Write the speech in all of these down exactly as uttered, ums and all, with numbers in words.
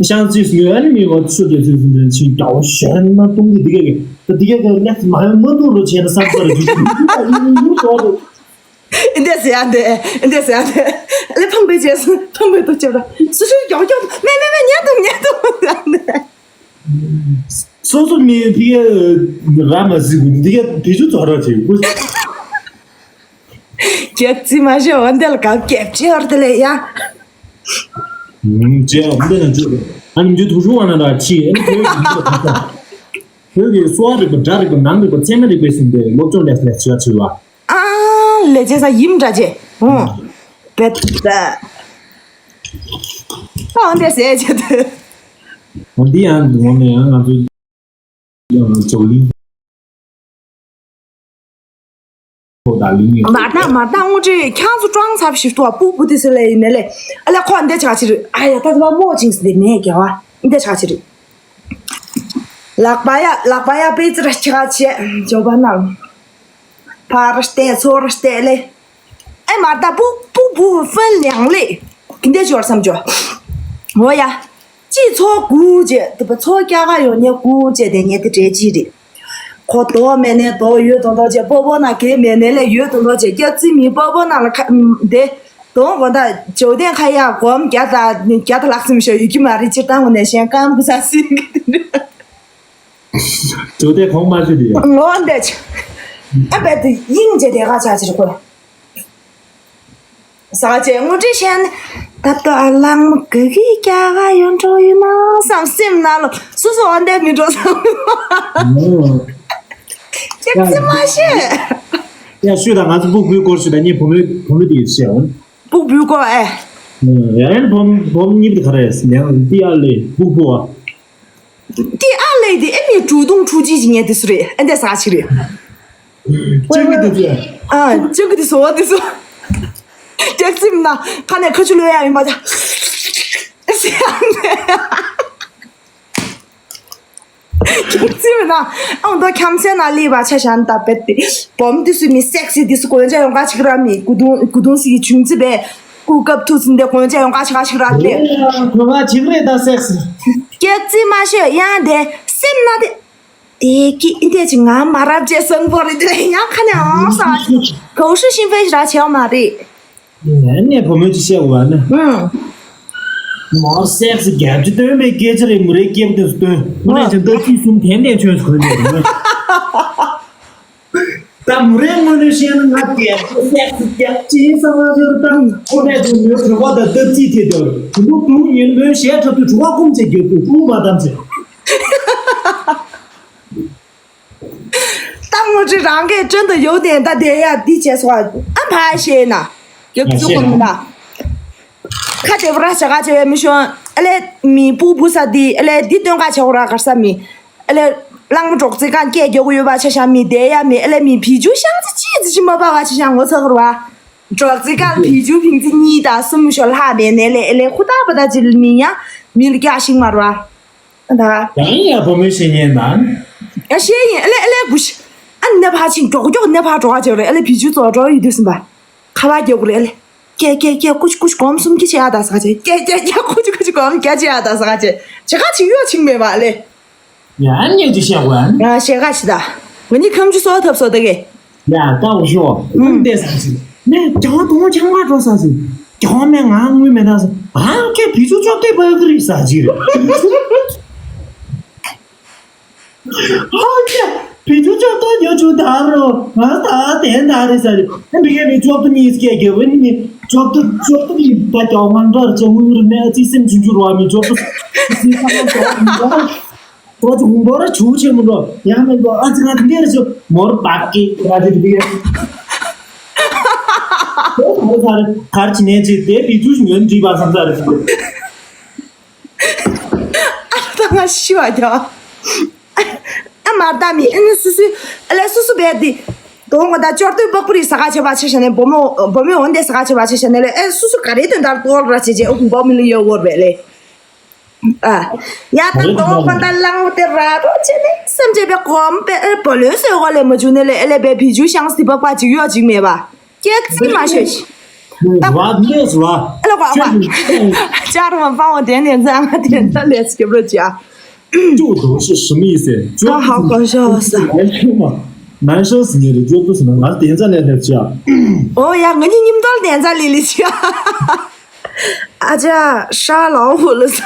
ཤང་ཅིས་ངོས་ཨ་ནི་མི་བ་ཚུ་གེ་ཚུ་ཚུ་ཚུ་ཆིན་ཀའོ་ཞན་མ་ཏུང་གི་དེ་གེ་ད་དེ་གེ་གེ་ལེགས་མ་ཡོང་མ་ཏུང་རུ་ཆེ་ན་བསམ་ས་རུ་ཅིག་ཡུ་ཡུ་ཏོ་རུ། ཨིན་དེ་ཟེར་ཡ་དེ། ཨིན་དེ་ཟེར་ཡ་དེ། ཨ་ལེ་ཕངས་པའི་རྗེས་སུ་ཕངས་པའི་ཏུ་ཆབ་ར་སུ་ཆུ་ཀྱོག་ཀྱོག་མེ་མེ་མེ་ཉན་ཏུ་ཉན་ཏུ་ཟེར་ཡ་དེ། སོ་སོ་མི་ཕི་གེ་ར་མ་ཟི་གུ་དེ་གེ་དེ་ཆུ་ཚོ་ར་ཆེ་གུ། རྒྱབ་རྩིས་མ་ཤེས་འོན་ཏེ་ལ་གབ་རྒྱབ་ཅེས་བར་དེ་ལས་ཡ། ཅེས་འོན་ཏེ་ན་ཅེས་ཨ་ནི་མཇུ་ཐུག་ཤུ་བ་ན་ར་ཆི་ཨ་ནི་བོད་ཀྱི་མི་ཚོ་ད་ལྟ་བོད་ཀྱི་གསོ་བ་རིག་པ་སྒྲ་རིག་པ་ནང་རིག་པ་ཚད་མ་རིག་པའི་གསུང་སྟེ་སློབ་སྦྱོང་ལས་ལས་བྱེད་བྱེད་པ། ཨ་ལས་བྱེད་ས་ཡིམ་འདྲ་ཅེ་ཨོ་བེད་ད་ཨོ་འདྲ་ཟེར་བྱེད་དུ། འདི་ཡང་ངོ་མ་ཡང་ང་ཚོ་ཡང་ཅོག་ལིང་ཐོག་དང་ལིང་ཡོད། མ་ད་མ་ད་དངོས་འབྲེལ་ཁྱང་ཚོ་ཀྲང་ཚབ་ཞིག་ཐོག་སྤུ་སྤུ་དེ་སུ་ལ་ཡིན་ནས་ལས་ཨ་ལས་ཁོ་འདི་ཆ་ཕྱིར་ཨ་ཡ་ད་ད་མོ་ཅིང་སི་དེ་མེད་རྒྱ་བ་འདི་ཆ་ཕྱིར། ལག་པ་ཡ་ལག་པ་ཡ་པེ་ཙི་ར་ཆ་ཆེ་ཇོ་བ་ན་ཕ་ར་སྟེ་ཚོ་ར་སྟེ་ལེ། ཨེ་མ་ད་པུ་པུ་པུ་ཧྥན་ལིང་ལེ། གི་འདི་ཞོར་བསམ་ཅོ། འོ་ཡ། ཅི་ཚོ་གུ་ཅེ་དུ་པ་ཚོ་ཀྱ་ག་ཡོ་ཉེ་གུ་ཅེ་དེ་ཉེ་དེ་འདྲེ་ཅི་རེད། ཁོ་དོ་མེ་ནེ་དོ་ཡོད་དོ་དོ་ཅེ་པོ་པོ་ན་གེ་མེ་ནེ་ལེ་ཡོད་དོ་དོ་ཅེ་སྐྱབས་རྩིས་མི་པོ་པོ་ན་ལ་ཁ་དེ། དོ་གོ་ད་ཇོ་དེ་ཁ་ཡ་གོམ་རྒྱ་ད་རྒྱ་ད་ལག་སིམ་ཤོ་ཡུ་གི་མ་རི་ཅི་ཏང་གོ་ནེ་ཤེན་ཀམ་གུ་ས་སི་གི་དེ་འདྲེ། ཇོ་དེ་གོང་མ་ཤི་དེ་ཡ། ལོ་འདེ་ཆ། ཨ་བེ་དེ་ཡིན་ཅེ་དེ་ག་ཆ་ཅི་རེད་ཁོ། ཟ་ཅེ་ངུ་ཏྲི་ཤན། ད་ལྟ་ཨ་ལང་མོ་གི་གི་ཀྱ་ག་ཡོན་ཀྲོ་ཡོད་ན་བསམ་སེམས་ན་ལོ་སུ་སུ་འོ་འདེ་མི་འགྲོ་བསམ། ཁྱེད་ཚི་མ་ཤེས། ཡ་ཤུ་ད་ང་ཚོ་སྤུག་བུའི་སྐོར་ཤུ་ད་ངས་བུ་མོའི་བུ་མོ་དེ་ཡིས་ཤེས་འོན། སྤུག་བུའི་སྐོར་ཨེ། ཡ་ཡན་བུ་བུ་མོ་གཉིས་པ་དེ་ག་རེ་ཡ་འདི་ཨ་ལེ་སྤུག་བུ་ཨ། དེ་ཨ་ལེ་དེ་ཨེ་མི་ཀྲུ་དུང་ཀྲུ་ཅི་ཅི་ཉེ་དེ་སུ་རེད་ཨེ་འདེ་ས་ཅི་རེད། ཅི་གི་དེ་ཅི། ཨ་ཅི་གི་དེ་སོ་དེ་སོ། ཀྱག་ཙིམ་ན་ཁ་ནས་ཁ་ཆུ་ལོས་ཡ་ཡིན་པ་ཅ། ཟེར་ཡ་ནས། ཀྱག་ཙིམ་ན་ཨང་དོ་ཁྱམ་སེ་ན་ལི་བ་ཆ་ཤན་ད་བེད་དེ་བོམ་དེ་སུ་མི་སེག་སི་དེ་སུ་གོན་ཆ་ཡོང་ག་ཅིག་ར་མི་གུ་དུང་གུ་དུང་སི་གི་ཆུང་ཙི་བེ་གུ་ཀབ་ཐུ་སིན་དེ་གོན་ཆ་ཡོང་ག་ཅིག་ག་ཅིག་ར་དེ། ཁོ་ང་ཅིག་རེད་ད་སེག་སི། ཀྱག་ཙིམ་མ་ཤོད་ཡང་དེ་སེམས་ན་དེ། དེ་གི་ཨི་དེ་ཅི་ང་མ་རབ་ཅེས་སང་པོ་རེད་དེ་ཡང་ཁ་ནས་ཨང་ས་གོ་ཧྲུ་ཤིང་ཕེ་ཞི་ར་ཆེ་བ་མ་རེད། ངས་ནས་བུ་མོ་ཅི་བཤད་དགོས་ན། ཨང་། མོ་སེག་སི་རྒྱབ་ཀྱི་སྟོན་པའི་སྐད་ཆ་རེད་མོ་རེད་སྐྱེབ་དེ་སྟོན་མོ་ནས་ཅི་འདི་ཅི་གསུམ་ཐན་ཐན་ཆོས་སུ་གོན་ནས་རེད། ད་མོ་རེ་དངོས་གནས་བཤད་ན་ང་རྒྱལ་པོ་སེག་སི་རྒྱབ་ཅི་ཡིན་བསམ་ལ་ཞོར་དང་ཁོ་ནས་ཀྱང་མོའི་གྲོད་ཁོག་དང་སྟབས་ཅི་ཐེ་དོར་དུ་ལུག་དུ་ཉིན་མོའི་ཞལ་འཁྲབ་ཏུ་གྲོད་ཁོག་ཀུམ་ཅེས་རྒྱབ་ཏུ་ཀྲུང་མ་བཏང་ཅེས། ད་ངོ་ཅི་རང་གིས་ཀྲན་དུ་ཡོད་དེ་ད་དེ་ཡ་འདི་བྱས་སོ་ཨ་ཕ་ཤེས་ན། རྒྱབ་ཚུགས་ཁོ་མི་ན། ཁ་དེ་བ་ར་བྱ་ག་བྱ་བའི་མི་ཤོང་ཨ་ལེ་མི་སྤུ་སྤུ་ས་འདི་ཨ་ལེ་འདི་སྟོན་ག་བྱ་བ་ར་གར་ས་མི། ཨ་ལེ་གླང་མོ་གྲོགས་ཚེ་གང་སྐད་རྒྱག་གི་ཡོད་པ་ཆ་ཤ་མི་དེ་ཡ་མི་ཨ་ལེ་མི་བི་ཇུ་ཤང་ཚི་ཅི་ཚི་ཅི་མ་པ་བ་ཆ་ཤ་ངོ་ཚ་གར་བ། གྲོགས་ཚེ་གང་བི་ཇུ་ཕིང་ཚི་གཉིས་དང་གསུམ་ཤོ་ལྷ་མེ་ནེ་ལེ་ཨ་ལེ་ཁུ་ཏ་པ་ད་ཅི་མི་ཡ་མི་ལ་རྒྱ་ཤིང་མར་བ། ད། ཡང་ཡང་བུ་མོའི་བཤེས་གཉེན་དང་། ཡ་ཤེས་ཡིན་ཨ་ལེ་ཨ་ལེ་བུ་ཤི། ཨ་ནི་ཕ་ཆིང་མགྱོགས་མགྱོགས་ནི་ཕ་འགྲོ་ག་བྱེད་རེད་ཨ་ལེ་བི་ཇུ་ཙོ་འགྲོ་ཡི་དུས་ཟིན་པ། ཁ་བ་རྒྱག་གི་རེད་ཨ་ལེ། ཀྱེ་ཀྱེ་ཀྱེ་ཀུ་ཅི་ཀུ་ཅི་གོམ་གསུམ་ཀྱི་བྱེད་ཡ་ད་ས་ག་བྱེད་ཀྱེ་ཀྱེ་ཀྱེ་ཀུ་ཅི་ཀུ་ཅི་གོམ་རྒྱ་བྱེད་ཡ་ད་ས་ག་བྱེད་བྱེད་ག་ཅིག་ཡོད་ཆིང་མེད་པ་ཨ་ལེ། ཡང་ཉེ་ཅིག་བཤད་དགོས་ཨ་ནི། ང་ཤེས་ག་ཤི་ད། ང་གཉིས་ཁམ་ཆུ་སོ་ཐབ་སོ་ད་གེ། ཡ་ལྟ་བ་ཤོག་ཨུམ་བལྟས་ས་ཞིག་ནས་རྒྱ་བ་དུང་ཆང་མ་འགྲོ་ས་ཞིག་རྒྱ་བ་མེད་ང་དངུལ་མེད་ད་ས་ཨང་ཁྱེད་བི་ཆུ་ཅོག་ཏེ་པ་གི་རིག་ས་ཞིག་རེད། ཨང་ཁྱེད་བི་ཆུ་ཅོག་ཏོ་ཉོ་ཆུ་ད་རོ་ང་ད་དན་ད་རེད་ས་རེད་ཨ་འདི་གས་མི་ཅོག་ཏོ་གཉིས་སྐད་རྒྱབ་ཨ་ནི་མི་ཅོག་ཏོ་ཅོག་ཏོ་གཉིས་ད་རྒྱ་བ་ང་འདྲ་རེད་ཅེ་དངུལ་རེད་མེད་ཨ་ཙི་སེམས་ཆུང་ཆུང་རོ་ཨ་མི་ཅོག་ཏོ་སི་ས་ང་ཅོག་ཏོ་ཉོ་ད། ཁོ་ཚོ་དགུང་པོ་ར་ཆུ་ཆེན་མོ་འགྲོ་ཡང་མེད་འགྲོ་ཨ་ཙི་ང་དེ་འདྲས་ཤོ་མོར་བག་གི་ར་དེ་དེ་ཁོ་ཚོ་གར་གར་ཅི་ནས་ཅི་དེ་བི་ཆུ་ཉོན་བྲིས་པ་བསམ་ས་རེད། ཨ་ད་ང་ཤི་བ་རྒྱ་ཨ་མར་ད་མི་ཨ་ནི་སུ་སུ་ཨ་ལེ་སུ་སུ་བས་དེ་དོ་ང་ད་ཅོར་དུས་པག་པུ་རི་ས་ག་ཆེ་བ་ཆེ་ཤ་ནས་བུ་མོ་བུ་མོ་འོན་ཏེ་ས་ག་ཆེ་བ་ཆེ་ཤ་ནས་ལེ་ཨེ་སུ་སུ་ག་རེ་དོན་དར་ཏོལ་ར་ཆེ་ཆེ་ཨོ་ཁུང་བུ་མི་ལི་ཡོ་བོར་བས་ལེ། ཨ། ཡ་ད་གོང་པ་ད་གླང་པོ་དེ་ར་རོ་ཆེ་ནི་སེམས་ཅན་པའི་གོམ་པའི་ཨེ་བོ་ལོན་སོའི་འོག་ལས་མ་བྱུང་ནི་ལས་ཨེ་ལས་པའི་བི་ཇུ་ཤང་སི་པག་པ་ཅིག་ཡོད་ཅིག་མེད་པ། སྐྱེ་རྩིས་མ་ཤོད་ཤི། ད་ལོ་ཨ་ལོ་ཨ་ལོ་ཨ་ལོ། ཅར་མ་སྤང་བ་དེ་ནས་ཚང་མ་དེ་ཚང་ལས་སྐྱབས་རོགས་བྱ། 就都是什么意思？ ད་ཧ་གོ་ཤོག་ཟེར། 男生嘛，男生是你的，就都是能拿点赞来来讲。 ཨོ་ཡ། ང་གཉིས་མཉམ་དུ་点赞ལི་ལི་བྱ། ཨ་ཅག་ཧྲ་ལའོ་ཧུ་ལ་ས།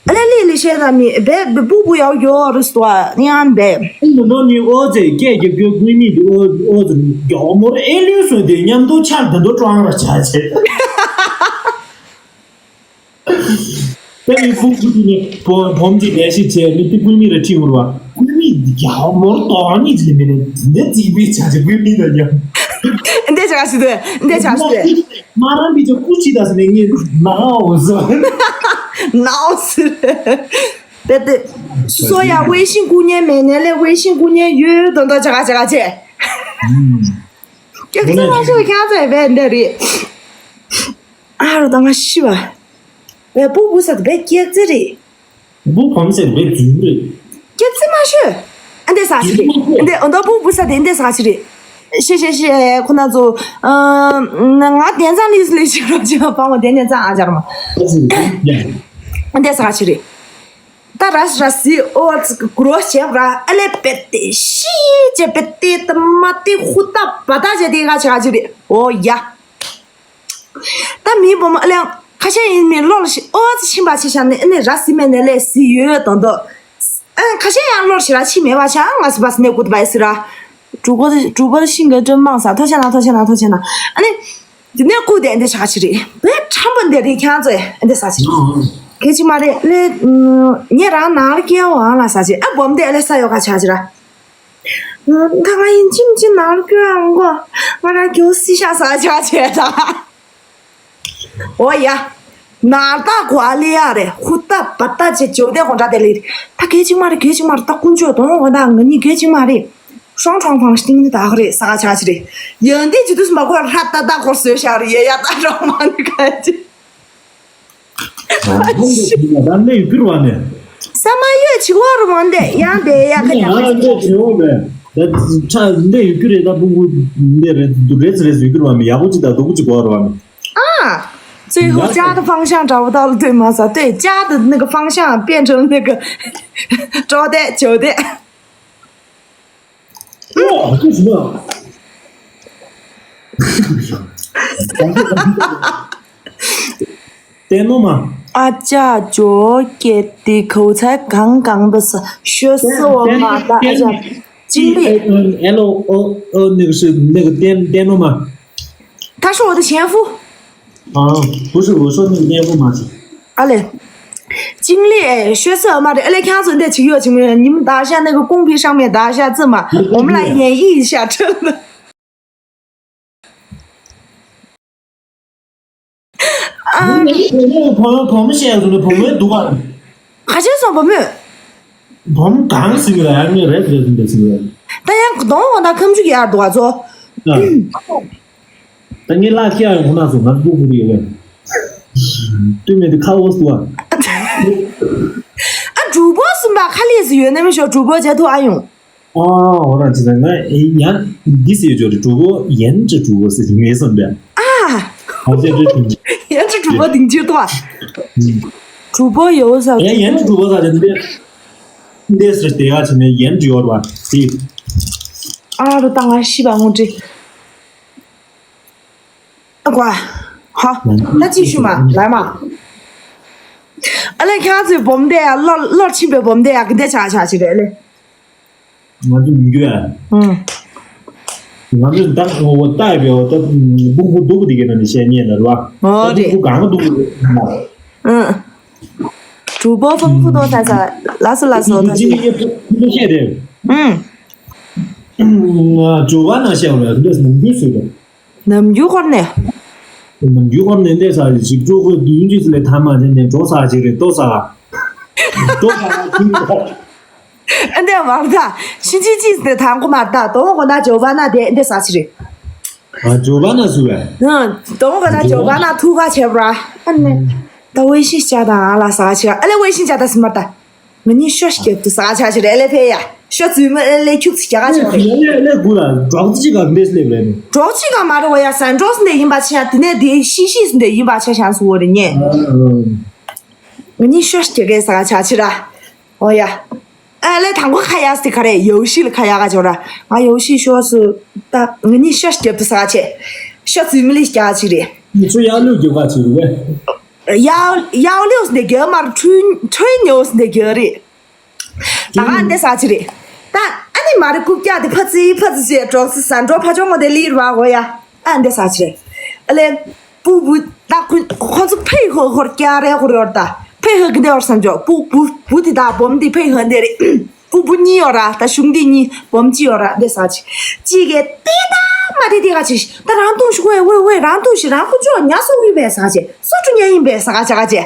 ཨ་ལེ་ལི་ལི་ཤེས་ད་མི་བེ་བེ་སྤུ་སྤུ་ཡའོ་ཡོ་རུ་སྟོ་ཡང་བེ། ཨ་ནི་ནོ་ནི་ཨོ་ཙེ་སྐད་རྒྱབ་རྒྱབ་ཀུན་མི་འདི་ཨོ་ཨོ་ཙེ་རྒྱ་མོར་ཨེ་ལུས་སོ་དེ་མཉམ་དུ་ཆར་ད་དུ་ཀྲོང་ར་བྱ་བྱེད། ད་མི་སྤུ་སྤུ་དེ་ནི་བོ་བོམ་གྱི་ལས་ཤིག་བྱས་མི་དེ་ཀུན་མི་ར་ཁྲིད་འུར་བ། ཀུན་མི་རྒྱ་མོར་དོག་ནི་ཅི་མི་ནི་འདི་ཙི་བི་བྱ་བྱེད་ཀུན་མི་ད་ཡང་། འདི་ཆ་ཞིག་འདི་འདི་ཆ་ཞིག་མ་རང་བི་ཅོ་ཀུ་ཅི་ད་སི་ནི་ངི་ནའོ་ཟོ། ནའོ་ཟོ། དེ་དེ། སོ་ཡ་ཝེ་ཤིང་ཀུ་ཉེ་མེ་ནེ་ལེ་ཝེ་ཤིང་ཀུ་ཉེ་ཡོད་དོན་དོ་ཆ་ག་ཆ་ག་ཆེ། ཀྱག་ཙེ་མ་ཤོད་ཁྱང་ཙེ་བེ་འདི་རེད། ཨ་རོ་ད་ང་ཤི་བ། བེ་སྤུ་སྤུ་ས་དེ་བེ་ཀྱག་ཙེ་རེད། སྤུ་བམ་སེ་བེ་རྫུན་རེད། ཀྱག་ཙེ་མ་ཤོད། ཨ་འདི་ས་ཆི་རེད། ཨ་འདི་ཨ་འདི་སྤུ་སྤུ་ས་དེ་འདི་ས་ཆི་རེད། ཤེ་ཤེ་ཤེ་ཁོ་ན་ཚོ། ང་དེ་ཚང་ལིས་ལིས་ཤི་རོ་ཅི་བ་བང་བ་དེ་ནས་ཚང་ཨ་ཅར་མ། ཨ་འདི་ས་ཆི་རེད། ད་ར་ར་སི་ཨོ་ཙི་གུ་རོ་ཞེབ་ར་ཨ་ལེ་པེ་ཏེ་ཤི་ཅེ་པེ་ཏེ་ཏ་མ་ཏེ་ཧུ་ཏ་པ་ཏ་ཅེ་དེ་ག་ཆ་ཆི་རེད། ཨོ་ཡ། ད་མི་བུ་མོ་ཨ་ལེ་ཁ་ཤས་ཡིན་མི་ལོར་ཤི་ཨོ་ཙི་ཕྱིན་པ་ཆི་ཤ་ནི་ཨ་ནི་ར་སི་མེ་ནེ་ལེ་སི་ཡོད་དོན་དོ། ཨ་ཁ་ཤས་ཡང་ལོར་ཤི་ར་ཕྱི་མེད་པ་ཆ་ང་སི་བ་སི་ནེ་ཀུ་ཏ་པ་ཡི་སི་ར། གྲུ་གོ་གྲུ་གོ་ཤིང་གི་ཀྲིན་མང་ས་ཐོ་ཤ་ན་ཐོ་ཤ་ན་ཐོ་ཤ་ན་ཨ་ནི། དེ་ནས་སྐུ་དེ་འདི་ཆགས་ཆི་རེད། བོད་ཁྲམ་པོ་འདི་རེད་ཁྱང་ཚོས་འདི་ཟ་ཆི་རེད། གལ་ཆེ་མ་རེད་ལེ། ཉེ་རང་ནང་ལ་སྐྱེལ་བ་ལ་ཟ་ཆི་ཨ་བོམ་དེ་ལེ་ས་ཡོ་ག་ཆགས་ཆི་ར། ད་ང་ཡིན་ཅིམ་ཅི་ནང་ལ་སྐྱོལ་ཨང་གོ། ང་རང་གྱོ་སི་ཤ་ཟ་ཆགས་ཆི་ད། ཨོ་ཡ། ནར་ད་གོ་ཨ་ལེ་ཡ་རེད་ཧུ་ཏ་པ་ཏ་ཅེ་ཇོ་དེ་གོ་འདྲ་དེ་ལེ། ད་གལ་ཆེ་མ་རེད་གལ་ཆེ་མ་རེད་ད་དཀོན་མཆོག་དོང་གོ་ད་ང་གཉིས་གལ་ཆེ་མ་རེད། 双床房是你的大学生啊，家去的，人家就是没过他他大学生下的，也要大学嘛，你看这。ད་ནས་ཡོད་ཀྱི་རེད་བ་ནས། ས་མ་ཡོད་ཆི་བ་རུ་མ་འདས་ཡང་འདས་ཡ་ཁ་ཡ། ཨ་འདས་ཆི་བ་མེད། ད་ཆ་འདས་ཡོད་ཀྱི་རེད་ད་ཕུང་པོ་འདས་རེད་རེད་རེད་ཡོད་ཀྱི་རེད་བ་མེད་ཡག་པོ་ཅིག་དང་སྡུག་པོ་ཅིག་གོ་རེད་བ་མེད། 啊，最后家的方向找不到了，对吗？对，家的那个方向变成了那个招待酒店。哇，这什么？ ལྟད་མོ་མ། ཨ་ཅག་ཇོ་སྐད་དེ་ཁོ་ཚ་གང་གང་དུ་ས་ཤོད་སོ་མ་ད་ཨ་ཅག་ཅིང་ལི། ཨེ་ལོ་ཨོ་ཨོ་ནི་གི་ནི་གི་ལྟད་ལྟད་མོ་མ། ད་ཤོ་དེ་ཆེན་ཧྥུ། 啊，不是，我说那个烟雾嘛是。 ཨ་ལེ། ཅིང་ལི་ཨེ་ཤོད་སོ་མ་རེད་ཨ་ལེ་ཁྱང་ཚོ་འདི་ཅིག་ཡོད་ཅིག་མོ་ཉིམ་ད་ཤ་ནི་གི་ཀུང་པི་ཤང་མེ་ད་ཤ་ཙི་མ་འོམ་ལ་ཡན་ཡི་ཤ་ཁྲི། ཨ། བུ་མོ་བུ་མོ་བུ་མོ་བཤད་ཡོད་ཟེར་ནས་བུ་མོའི་འདུག་ག་ཁ་ཆེ་སོང་བུ་མོས། བུ་མོ་གང་ཟེར་གི་རེད་ཨ་ནི་རེད་རེད་ཟེར་འདུག་ཟེར་གི་རེད། ད་ཡང་གདོང་བ་ད་ཁམ་ཆུ་ཡར་འདུག་ག་ཚོ། ད་ངས་ལག་ཁྱེར་ཡོང་ཁོ་ན་སོང་ང་སྒུག་གི་ཡོད་པས། སྟོད་སྨད་དེ་ཁ་འོ་སུ་བ། ཨ་གྲུ་པོ་གསུམ་པ་ཁ་ལས་སུ་ཡོད་ན་མི་ཤོག་གྲུ་པོ་བྱེད་ཐུབ་ཨ་ཡོང་། ཨོ་ཨོ་རང་ཅི་ད་ང་ཡང་འདི་ཟེར་ཡོད་ཅོ་རེད་གྲུ་པོ་ཡན་ཅི་གྲུ་པོ་ཟེར་ངས་བསམ་པས། ཨ། ཨ་ཅེ་ཅེ་ཅེ། ཡན་ཅི་གྲུ་པོ་དིང་ཅི་ཏོ། གྲུ་པོ་ཡོད་ས། ཡན་ཡན་ཅི་གྲུ་པོ་ཟ་ཅེ་འདི། འདི་ཟེར་དེ་ཡ་ཅི་ནས་ཡན་ཅི་ཡོད་པ་ཟེར། ཨ་རུ་ད་ང་ཤི་བ་ངོ་ཅི། ཨ་ཀོ། ཧ། ད་ཅི་ཞུ་མ་ལ་མ། ཨ་ལེ་ཁྱང་ཚོའི་བུམ་དེ་ཡ་ལོར་ལོར་ཕྱིན་པའི་བུམ་དེ་ཡ་གི་འདི་ཆ་ཆ་ཞིག་རེད་ལེ། ང་ཚོ་མི་འགྱུར་ཨ། ཨང་། ང་ཚོ་ད་འོ་ལྟ་ཡི་བའི་འོ་ད་ཕུང་པོ་སྡུག་པོ་དེ་གས་ན་ནི་བཤད་ཉན་ལ་རུ་ཨ། ཨོ་ད་ཕུང་པོ་གང་ག་སྡུག་པོ་རེད་ན། ཨང་། གྲུ་པོ་ཕུང་པོ་དོ་ས་ས་ལ་སོ་ལ་སོ་ད་ཅི་ཅི་ནི་ཕུང་པོ་བཤད་རེད། ཨང་། ཇོ་བ་ན་བཤད་རེད་འདི་ནམ་རྒྱུན་ཟེར་རེད། ནམ་རྒྱུན་ཁོར་ནས། ནམ་རྒྱུན་ཁོར་ནས་འདས་ས་ཞིག་གྲོགས་ཁོས་དུས་རྒྱུན་ཞིག་ལས་ཐ་མ་དེ་ནས་འགྲོ་ས་ཞིག་རེད་ལྟོ་ས། ལྟོ་ས་ཞིག་རེད། ཨ་འདས་མར་ད་ཤི་ཅི་ཅི་དེ་ཐང་ཁོ་མར་ད་དོང་གོ་ན་ཇོ་བ་ན་དེ་འདས་ས་ཞིག་རེད། ཨ་ཇོ་བ་ན་སུ་རེད། ཨ་དོང་གོ་ན་ཇོ་བ་ན་ཐུག་ག་བྱེད་པ་ར། ཨ་ནི་ད་ཝེ་ཤི་ཤ་དང་ཨ་ལ་ས་ཞིག་ཨ་ལེ་ཝེ་ཤི་ཤ་ད་སི་མར་ད། ང་གཉིས་ཤོ་ཤི་ཀྱི་དུ་ས་ཆ་ཆི་རེད་ལེ་ཕེ་ཡ། ཤ་ཚུལ་མི་ཨེ་ལེ་ཁྱུག་ཙི་རྒྱ་ག་ཆོག་རེད། ལས་ལས་ལས་དགུ་ལ་འབྲོག་ཅི་ག་འདེས་སླེབས་རེད། འབྲོག་ཅི་ག་མ་རེད་བ་ཡ། ཟན་འབྲོག་སི་འདི་ཡིན་པ་ཆ་དེ་ནས་དེ་ཤི་ཤི་སི་འདི་ཡིན་པ་ཆ་ཤང་སུ་བོ་རེད་ཉེ། ང་གཉིས་ཤོ་ཤི་རྒྱ་གས་ས་ག་ཆ་ཆི་ར། ཨོ་ཡ། ཨ་ལེ་དང་པོ་ཁ་ཡ་སི་ཁ་རེ་ཡོ་ཤི་ལ་ཁ་ཡ་ག་ཆོག་ར། ང་ཡོ་ཤི་ཤོ་སུ་ད་ང་གཉིས་ཤོ་ཤི་རྒྱབ་ཏུ་ས་ག་ཆེ། ཤོ་ཚུལ་མི་ལི་རྒྱ་ཆི་རེད། ངས་ཚོ་ཡག་ལུགས་རྒྱབ་ག་ཆི་རེད། ཡག་ཡག་ལུགས་སི་འདི་རྒྱ་མར་ཁྲུན་ཁྲུན་ཉོ་སི་འདི་རྒྱ་རེད། ད་ག་འདི་ཟ་ཅི་རེད། ད་ཨ་ནི་མ་རེད་རྐུབ་བཀྱག་དེ་ཕ་ཙི་ཕ་ཙི་ཟེར་འབྲོག་ཙི་ཟ་འབྲོག་ཕ་ཅོང་མོ་དེ་ལིར་བ་གོ་ཡ། ཨ་འདི་ཟ་ཅི་རེད། ཨ་ལེ། པུ་བུ་ད་ཁོ་ཁོ་ཚོ་ཕེ་ཧོ་ཧོར་བཀྱག་རེ་ཧོར་ཡོར་ད། ཕེ་ཧོ་གི་འདི་ཧོར་སམ་ཅོག་པུ་བུ་བུ་དེ་ད་བོམ་དེ་ཕེ་ཧོ་འདི་རེད། པུ་བུ་གཉིས་ཡོད་ར། ད་གཞུང་འདི་གཉིས་སྦོམ་གཅིག་ཡོད་ར། འདི་ཟ་ཅི། གཅིག་གིས་དེ་ད་མ་དེ་དེ་ག་ཅི། ད་རང་དུང་ཞིག་ཝེ་ཝེ་ཝེ་རང་དུང་ཞིག་རང་ཁུ་ཅོ་ཉ་སོ་ཝི་བས་ཟ་ཅི། སུ་ཀྲུ་ཉ་ཡིན་པས་ཟ་ག་ཅི་ག་ཅི།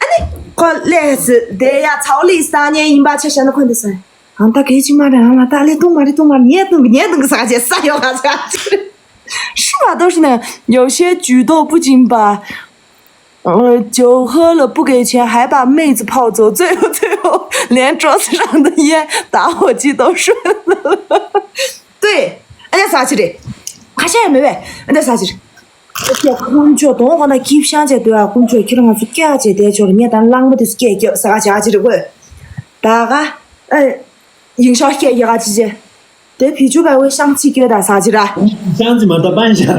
ཨ་ནི་ཁོ་ལས་དེ་ཡ་ཚའོ་ལི་ས་ཉ་ཡིན་པ་ཆ་ཤ་ན་ཁོ་འདི་ཟ། ཨང་ད་གེ་ཅི་མ་རེད། ཨང་ལ་ད་ལི་དུང་མ་རེད་དུང་མ་རེད་ཉེ་དུང་གི་ཉེ་དུང་གི་ཟ་ག་ཅི་ཟ་ཡོད་ག་ཅི་ག་ཅི། 是吧？都是那有些举动不经吧。 呃，酒喝了不给钱，还把妹子泡走，最后最后连桌子上的烟、打火机都摔了。对，哎呀，啥去的？还下也没喂，那啥去的？哎呀，公主，等我那给想起对啊，公主，去了我去干去的，就是你当啷个的是干叫啥去啊？去的喂，大家，哎，营销干一下去去。 དེ་བི་ཆུ་བ་བའི་ཤང་ཆི་སྐྱོད་ད་ས་ཅི་ར། ཤང་ཆི་མ་ད་པན་ཤ།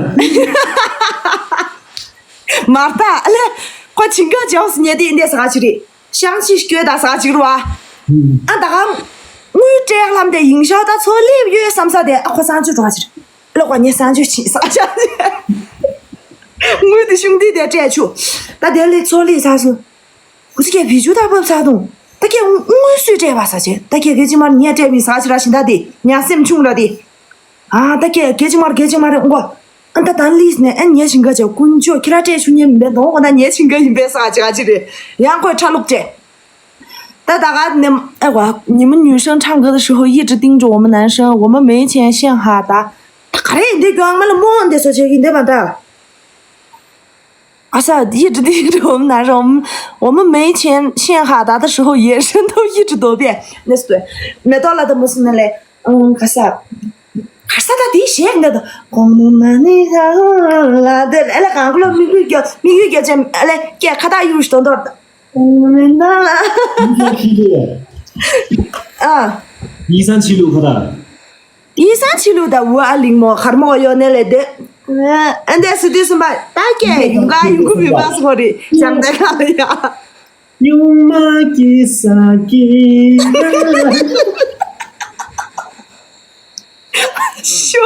མར་ད་ཨ་ལེ། ཁོ་ཆིང་ག་ཇོག་སི་ཉེ་དེ་འདི་ས་ཅི་རེད། ཤང་ཆི་སྐྱོད་ད་ས་ཅི་རུ་བ། ཨ་ད་གང་། དངུལ་སྤྲད་ལམ་དེ་ཡིང་ཤོག་ད་ཚོ་ལེབ་ཡོད་བསམ་ས་དེ་ཨ་ཁོ་སང་ཆུ་འགྲོ་ཅི་རེད། ལོ་ཁོ་ཉེ་སང་ཆུ་ཆི་ས་ཅི། དངུལ་དེ་ཤུང་དེ་དེ་སྤྲད་ཆུ། ད་དེ་ལས་ཚོ་ལེབ་ས་སུ། ཁུ་ཚུ་ཀྱེ་བི་ཇུ་ད་བབ་ཚ་དུང་། ད་ཀྱེ་དངུལ་སུས་སྤྲད་པ་ས་ཆེ། ད་ཀྱེ་གེ་ཅི་མར་ཉེ་སྤྲད་མི་ས་ཆེ་ར་ཤིན་ད་དེ་ཉ་སེམས་ཆུང་ར་དེ། ཨ་ད་ཀྱེ་གེ་ཅི་མར་གེ་ཅི་མར་ཨུང་གོ། ཨ་ད་ད་ལིས་ནས་ཨ་ཉེ་ཤིང་ག་ཅེ་ཀུན་ཅོ་ཁྱི་ར་སྤྲད་ཆུ་ཉེ་མི་འབད་དོང་གོ་ད་ཉེ་ཤིང་ག་ཡིན་པས་ས་ཆེ་ག་ཅི་རེད། ཡང་ཁོས་ཁྲ་ལུག་ཅེ། ད་ད་ག་ནེམ་ཨ་གོ། 你们女生唱歌的时候一直盯着我们男生，我们没钱陷害的。 ད་ག་རེ་འདི་གྱོང་མ་ལ་མོ་འདི་སོ་ཆེ་གི་འདི་མ་ད། 啊是，一直盯着我们男生，我们我们没钱陷害他的时候，眼神都一直躲避。那是对，没到了的么是那嘞，嗯，可是，可是他的鞋那个，公路那里啦的，哎，那刚刚咪咪叫，咪咪叫叫，哎，给看到有时候的，嗯，那啦，一三七六，啊，一三七六，可能。 一三七六的五二零么，还没有那来的。嗯，俺这是的什么？大概应该有个没把说的，讲的那个呀。有么给啥给？笑，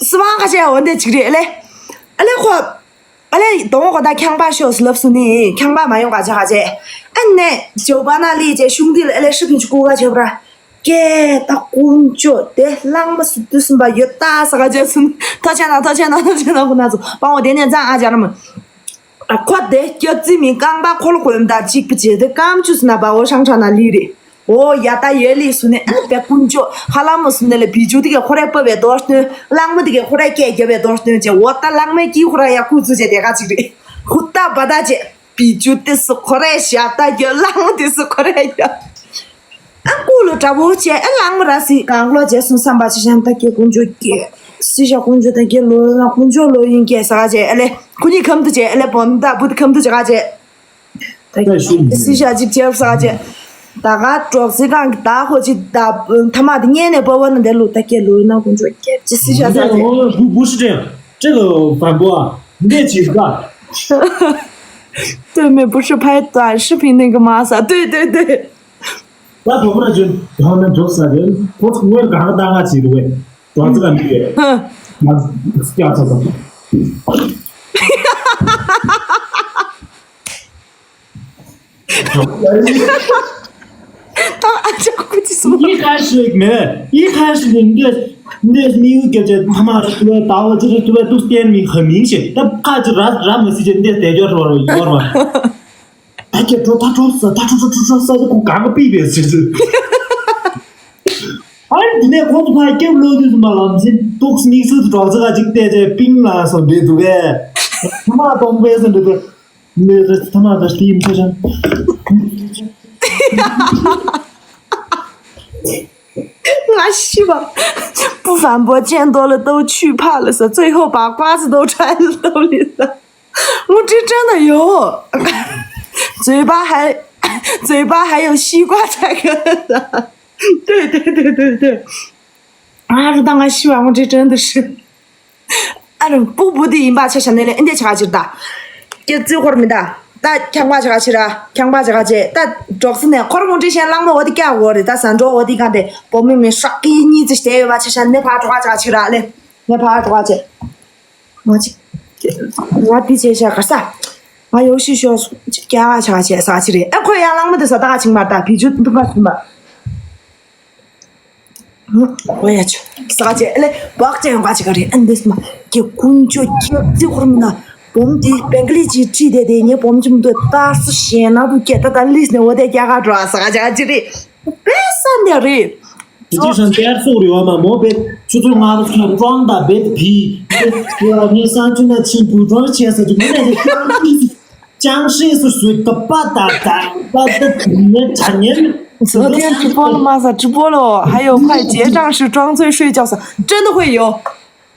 是吧？还是我的这个嘞？哎，那个。 ཨ་ལེ་དོང་གོ་ད་ཁྱང་པ་ཤོག་སི་ལབ་སུ་ནི་ཁྱང་པ་མ་ཡོང་ག་ཅི་ག་ཅེ། ཨ་ནེ་ཇོ་པ་ན་ལི་ཅེ་ཤུང་དི་ལ་ཨ་ལེ་ཧྲི་ཕིན་ཆུ་ཀུ་ག་ཅེ་བ་ར། ཀེ་ད་ཀུན་ཅོ་དེ་གླང་མ་སུ་དུ་སུམ་པ་ཡོད་ད་ས་ག་ཅེ་སུན་ཐོ་ཆེ་ན་ཐོ་ཆེ་ན་ཐོ་ཆེ་ན་ཀུ་ན་ཚོ་པང་བོ་དེ་ནེ་ཛང་ཨ་ཅར་མ། ཨ་ཁོ་དེ་སྐྱབས་རྩིས་མི་རྐང་པ་འཁོར་གོན་ད་གཅིག་པུ་ཅེ་དེ་ཀམ་ཆུ་སི་ན་པ་འོ་ཤང་ཁྲ་ན་ལི་རེ། ཨོ་ཡ་ད་ཡེ་ལི་སུ་ནེ་ཨ་ནི་བེ་ཀུན་ཅོ་ཧ་ལམ་མོ་སུ་ནེ་ལེ་བི་ཇུ་དི་གེ་ཁོ་རེ་པ་བེ་དོར་སྟོན་གླང་མོ་དི་གེ་ཁོ་རེ་ཀེ་གེ་བེ་དོར་སྟོན་ཅེ་ཨོ་ད་གླང་མེ་ཀི་ཁོ་ར་ཡ་ཁུ་ཚུ་ཅེ་དེ་ག་ཅིག་རེ་ཧུ་ད་བ་ད་ཅེ་བི་ཇུ་དི་སུ་ཁོ་རེ་ཤ་ད་གེ་གླང་མོ་དི་སུ་ཁོ་རེ་ཡ་ཨ་ཀུ་ལོ་དྲ་བོ་ཅེ་ཨ་གླང་མོ་ར་སི་གང་ལོ་ཅེ་སུ་སམ་པ་ཅི་ཤན་ད་གེ་ཀུན་ཅོ་གེ་སི་ཤ་ཀུན་ཅོ་ད་གེ་ལོ་ན་ཀུན་ཅོ་ལོ་ཡིན་གེ་ས་ག་ཅེ་ཨ་ལེ་ཁུ་ནི་ཁམ་དུ་ཅེ་ཨ་ལེ་བོན་ད་བུ་དི་ཁམ་དུ་ཅེ་ག་ཅེ། ད་ཤུ་སི་ཤ་ཅིག་ཅེབ་ས་ཅེ། ད་ག་གྲོགས་སི་གང་གི་ད་ཁོ་ཅི་ད་ཐ་མ་དེ་ཉན་ནས་པ་བ་ན་དེ་ལུ་ད་ཀེ་ལུ་ན་ཀུན་ཅོ་ཀེ་ཅི་སི་ཤ་ས་ཅེ། 不不是这样，这个反驳啊，你这几个。 对，没，不是拍短视频那个吗？啥？对，对，对，对。 ད་ཐོག་མར་ཅུན་ཧོ་ན་འགྲོ་ས་རེད། ཁོ་ཚོ་ངོས་གང་ལྟ་ང་བྱེད་འདུག་གས། ང་ཚོ་ག་མི་འདུག་ཡ་ཚ་ཚ། ད་ཨ་ཅག་ཁུ་ཅི་སོང་། 一开始没，一开始你这那你有感觉他妈的对吧？打我就是对吧？都点名很明显，但怕就然然没时间，你得得叫什么玩嘛？ ད་ཀྱེ་འགྲོ་ད་འགྲོ་ས་ད་འགྲོ་འགྲོ་འགྲོ་འགྲོ་ས་ད་ཁོ་གང་ག་པི་པེ་ཟེར་ཟེར། ཨ་ནི་དེ་ནས་ཁོ་ཚོ་ཕར་སྐྱབས་ལོག་དུས་སུ་མ་ལམ་སེང་ཏོག་དམིགས་བསལ་དུ་གྲོགས་ཚོ་ག་ཅིག་བལྟས་རྗེས་པིང་ལ་སོང་བསྡད་འདུག་གས། ཐ་མག་གཏོང་པས་སོང་འདུག་གས། མི་རེ་ཐ་མག་ད་སྟི་ཡིན་ཚོ་ཅང་། ང་ཤི་བ། 不反驳见多了都惧怕了是，最后把瓜子都摘了兜里了。我这真的有，嘴巴还嘴巴还有西瓜在嗑的。对对对对对，啊，这当我希望我这真的是。 ཨ་རུ་པུ་པུ་དེ་ཡིན་པ་ཆ་བཞག་ནས་ལས་ཨེ་འདྲས་བྱ་ག་ཕྱིར་ད། སྐྱེ་རྩིས་ཧོར་མི་ད། ད་ཁྱང་པ་བྱ་ག་ཕྱིར་ར། ཁྱང་པ་བྱ་ག་བྱེད་ད། འབྲོག་སི་ནས་ཁོར་མོ་འདྲི་ཤན་གླང་མོ་འོ་དེ་སྐྱ་འོ་རེད་ད། ཟ་འབྲོག་འོ་དེ་ག་དེ་བོ་མི་མི་ཧྲག་གི་གཉིས་ཙི་བྱས་ཡོད་པ་ཆ་བཞག་ནས་ཕར་འགྲོ་ག་བྱ་ག་ཕྱིར་ར་ལས། ནས་ཕར་འགྲོ་ག་བྱེད། ང་ཅི། ང་དེ་བྱས་བྱ་ག་ས། ང་ཡོ་ཤི་ཤོ་སྐྱ་བྱ་ག་བྱེད་ས་ཕྱིར་རེད། ཨ་ཁོ་ཡང་གླང་མོ་དེ་ས་ད་ག་ཕྱིན་མར་ད་བི་ཇུ་འདུག་པ་སུན་པ། ཨོ་ཡ་ཆུ། ས་ཆེ་ལེ་བག་ཅན་ཡོང་ག་ཅི་ག་རེད། ཨན་འདི་སྨ་ཀྱི་ཀུན་སྤྱོད་སྐྱག་རྫི་ཧོར་མི་ན། བོམ་དེ་བེང་ག་ལི་ཅི་ཁྲིད་དེ་དེ་ངའི་བོམ་ཆུམ་དུ་ཏར་སུ་ཞེན་ན་དུ་སྐྱེ་ད་ད་ལིས་ནས་འོ་དེ་རྒྱ་གར་འགྲོ་ཨ་ས་ཆེ་ཅི་རེད། པེ་ས་འདི་རེད། དེ་དུས་སང་ཏེར་སོག་རེ་བ་མ་མོ་བེ་ཆུ་ཚོད་ལྔ་པ་སོང་ཀྲོང་དང་བེ་དེ་བི། ངས་སང་ཆུ་ན་ཆིན་པུ་ཀྲོང་ཆེ་ས་དུ་མི་ན་དེ་ཀྲོང་ཆེ། 僵尸是谁的爸爸打打爸的童年童年。昨天直播了吗？咋直播了？还有快结账时装醉睡觉啥？真的会有。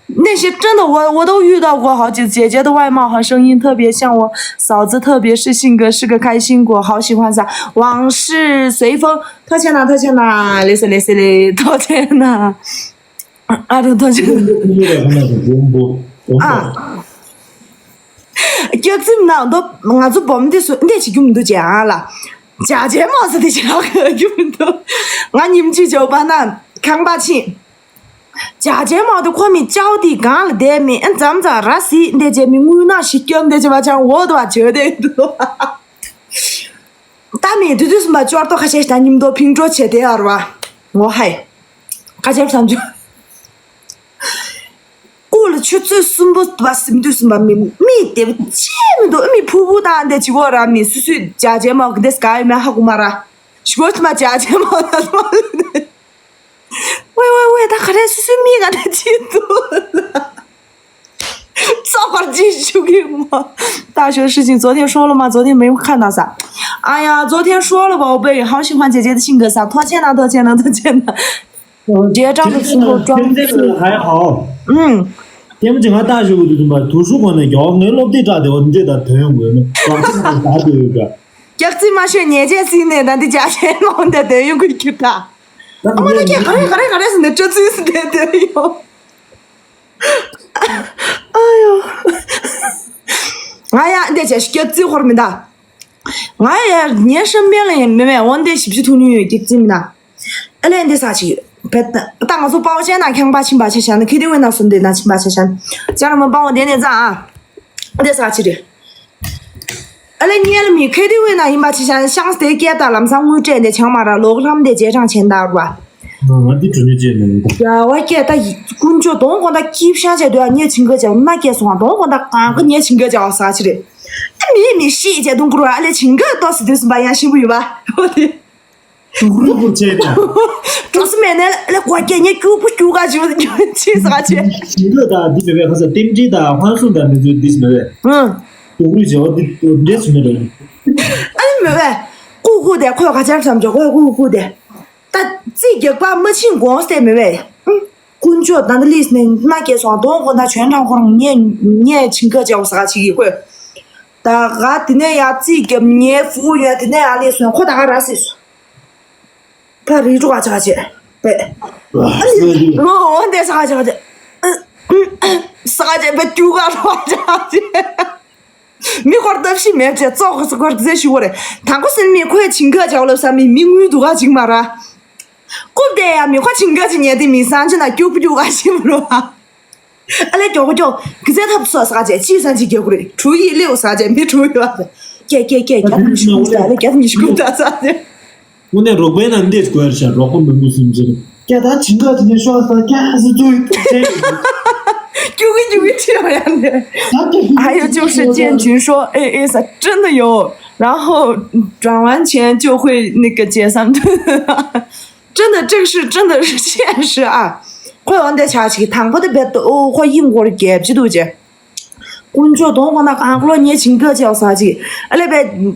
那些真的我，我都遇到过好几次。姐姐的外貌和声音特别像我嫂子，特别是性格是个开心果，好喜欢啥。往事随风，拖欠呐，拖欠呐，类似类似的，拖欠呐。啊，拖欠。啊。 སྐྱག་རྫི་མི་ན་འདོ། ང་ཚོ་བོམ་འདི་སུ་འདི་བྱེད་རྒྱུ་མི་འདུག་ཅེ་ཨ་ལ། ཇ་ཇེ་མོ་ཟེར་དེ་བྱེད་རྒྱུ་མི་འདུག་ང་ཉིམ་ཅི་ཇོ་པ་ན་ཁང་པ་ཕྱིན། ཇ་ཇེ་མོ་དེ་ཁོ་མི་ཅའོ་དེ་གང་ལ་བསྡད་མི་ཨ་ཙམ་ཙམ་ར་སི་འདི་བྱེད་མི་དངུལ་ནག་ཞིག་སྐྱོམ་འདི་བྱེད་པ་ཅང་འོ་དོ་བ་བྱོས་དེ་འདུག་ད་མི་དུས་དུས་སུ་མ་ཅོར་ཏོ་ཁ་ཤས་ཤིག་ད་ཉིམ་དོ་ཕིང་ཀྲོ་བྱེད་དེ་ཨ་ར་བ། ངོ་ཧའི། ཁ་ཆེ་བསམ་ཅོ། སྐུ་ལ་ཆུ་ཚོད་གསུམ་པོ་བ་སིམ་དུས་སིམ་པ་མི་མི་དེ་བ་ཅི་མི་འདུག་མི་ཕུ་བོ་དང་དེ་ཅི་གོ་ར་མི་སུ་སུ་ཇ་ཇེ་མོ་གི་དེ་སྐ་ཡོད་མེད་ཧ་གོ་མ་ར། ཞི་གོ་ཐི་མ་ཇ་ཇེ་མོ་ན་མ་ཝེ་ཝེ་ཝེ་ད་ག་རེ་སུ་སུ་མི་ག་དེ་ཅི་འདུག་ཙོག་པར་ཅི་ཞུ་གི་མ། 大学事情昨天说了吗？昨天没有看到啥。哎呀，昨天说了吧，我被好喜欢姐姐的性格啥，拖欠了，拖欠了，拖欠了。 结账的时候装醉。现在还好。嗯。 དེ་མ་ཅི་ང་ལྟ་ཞུ་གི་འདུག་དུ་མ་དུ་ཧྲུ་གོ་ནས་རྒྱ་བ་ངའི་སློབ་དེབ་བྲག་དེ་བ་འདྲེ་དང་དོན་ཡོང་དགོས་ནི་བག་ཆགས་དང་ད་དུ་ཡོད་ག་སྐྱག་རྫི་མ་ཤོད་ཉེས་ཆད་ཟིན་ནས་ད་འདི་རྒྱ་ཆེན་མང་དེ་དོན་ཡོང་གི་ཁྱུ་ད། ཨ་མ་ན་ཁྱེད་ག་རེ་ག་རེ་ག་རེ་ཟིན་ནས་སྤྲོ་ཚུལ་ཟིན་དེ་དོན་ཡོང་། ཨ་ཡོ། ང་ཡ་འདི་བྱས་སྐྱག་རྫི་ཧོར་མི་ད། ང་ཡ་ཉེ་ཧྲམ་པེ་ལ་ཡིན་མེ་མེ་འོན་ཏེ་ཞིབ་ཞི་ཐུག་ནུས་ཡོད་སྐྱག་རྫི་མི་ད། ཨ་ལས་འདི་ས་ཆི་བེད་ད་ང་ཚོ་པའོ་ཅན་ན་ཁང་པ་ཕྱིན་པ་ཆེ་ཤ་ན་ཁི་དེ་བས་ན་སུན་དེ་ན་ཕྱིན་པ་ཆེ་ཤ་ན་ཅ་ར་མ་པའོ་དེ་ནས་ཙང་ཨ་འདི་ས་ཆི་རེད། ཨ་ལས་ཉེ་ལ་མི་ཁི་དེ་བས་ན་ཡིན་པ་ཆེ་ཤ་ན་ཤང་སྟེ་སྐད་ད་ལམ་སང་དངུལ་སྤྲད་ནས་ཆང་མ་ར་ལོག་ལྷམ་དེ་རྗེས་ཀྲང་ཆེན་ད་རུ་བ། ང་འདི་གྲོ་ནས་བཅད་ནས་ཡིན་ད། ཡ་བ་སྐད་ད་ཀུན་སྤྱོད་དོང་དགོང་ད་སྐྱིབ་ཤང་བྱས་དུས་ཨ་ཉེ་ཆིང་ག་བྱས་ན་སྐད་སོང་ང་དོང་དགོང་ད་གང་གི་ཉེ་ཆིང་ག་བྱས་ས་ཆི་རེད། ཨ་མི་མི་ཤི་བྱས་དུང་ཀུར་བ་ཨ་ལས་ཆིང་ག་ཏོ་སི་དུས་སུ་བ་ཡང་ཤི་བུ་ཡོད་བ། འོ་དེ། དུག་རུ་བུར་བྱས་ཀྱང་། གྲོ་སི་མེད་ནས་ལ་གོ་སྐྱེ་ཉེ་སྐྱུག་པོ་སྐྱུག་ག་ཅིག་ཅིག་ས་ཆེ། ཞིང་ལས་དང་འདི་བྱས་པའི་ཁ་ས་ལྟེམ་འབྲེལ་དང་ཧོན་སུང་དང་འདི་ཚོའི་འདི་ཞིག་མེད་པས། ཨང་། དུག་རུ་བྱས་པ་འདི་འདྲེས་སུ་མེད་པས། ཨ་ནི་མེད་པས། ཀུ་ཀུ་དེ་ཁོས་ག་ཅར་བསམ་ཆོག་ཁོས་ཀུ་ཀུ་དེ། ད་རྩིས་རྒྱག་པ་མ་ཕྱིན་དགོངས་ཏེ་མེད་པས། ཀུན་སྤྱོད་ད་འདི་ལིས་ནས་མ་སྐྱེས་སོང་དོང་དགོང་ད་བྱོན་དྲང་ཁོ་རང་ཉེ་ཉེ་ཆིང་ག་བྱས་པ་ས་ཆེ་གི་ཁོས། ད་ག་དེ་ནས་ཡ་རྩིས་རྒྱབ་ཉེ་ཧྥུ་ཡོད་དེ་ནས་ཡ་ལས་སོང་ཁོ་ད་ག་ར་སྲིད་སོང་། ཕ་རི་ཀྲུ་ག་ཆ་ཆེ། པེ། ཨ་ནི་ངོ་འོ་འདས་ས་ཆ་ཆེ། ས་ཆེ་པེ་ཀྲུ་ག་རོ་ཆ་ཆེ། མི་སྐོར་སྟབས་ཤི་མེད་ཅེ་ཙོག་ཁོ་སྐོར་ཟེ་ཞུ་བ་རེད། དང་པོ་སེམས་མི་ཁོས་ཆིང་ག་ཆ་ལོ་ས་མི་མི་དངུལ་དུ་ག་ཅིག་མ་ར། ཀུབ་དེ་ཡ་མི་ཁོ་ཆིང་ག་ཅིག་ཉེ་དེ་མི་སང་ཆེ་ན་ཀྱུག་པུ་ཀྱུག་ག་ཤི་མ་རོ། ཨ་ལས་མགྱོགས་པོ་མགྱོགས་གི་ཚེ་ཐབས་སོ་ཟ་བྱས་ཅི་ཟ་ཅི་རྒྱག་གི་རེད། གྲུ་ཡིས་སླེའུ་ཟ་བྱས་མི་གྲུ་ཡོད་ཟ། ཀྱེ་ཀྱེ་ཀྱེ་རྒྱ་མི་ཤི་ཀུ་ཟ་ལས་རྒྱ་མི་ཤི་ཀུ་ད་ཟ་ཟེར། དངོས་གནས་རོགས་པའི་ནང་འདི་དགོས་རེད་ཤག་རོགས་པ་མི་མོ་སུམ་ཅིག་ཀྱེ་ད་ཇིང་ག་ཅི་ནས་ཤོག་ཟ་ཀྱེ་ཟ་ཙུ་ཡི་ཏུ་ཅེ། ཀྱུ་གི་ཀྱུ་གི་ཆེ་བ་ཡང་ནས། 还有就是建群说，哎哎，真的有，然后转完钱就会那个解散。 真的，这个是真的是现实啊。ཁོས་འོན་ཏེ་ཆ་ཞིག་དང་པོ་དེ་བེད་དུ་ཨོ་ཁོ་ཡིན་སྐོར་རྒྱབ་ཅི་འདུག་ཅེ། ཀུན་སྤྱོད་དོང་ཁོ་ན་གང་ལོ་ཉེ་ཆིང་ག་ཅེ་ས་ཅིག་ཨ་ལེ་བེད།